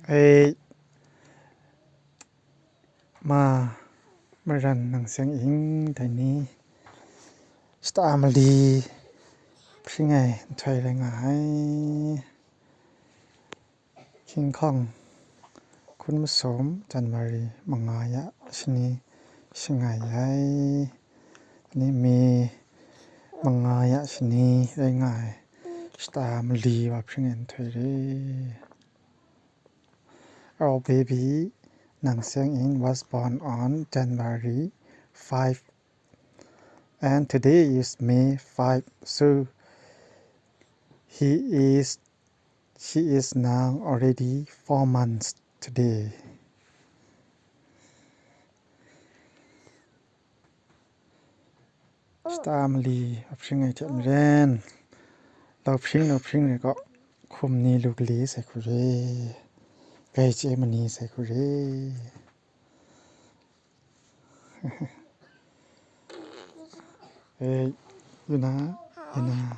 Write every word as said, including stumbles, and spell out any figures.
Ei, ma, maran nang seng ing dai ni, shata mali hpring ai nhtoi rai nga ai. Hkying hkawng hkun masum January manga ya shani shangai ai. Ni May manga ya shani rai nga ai. Shata mali wa hpring ai nhtoi re. Our baby, Nang Seng In, was born on January five, and today is May five, so he is, she is now already four months today. Shata mali a hpring ai hte maren, lau hpring, lau hpring re gaw, hkum ni lu kali sai hku re, gai chye mani sai hku re. Eh, yu na, yu na.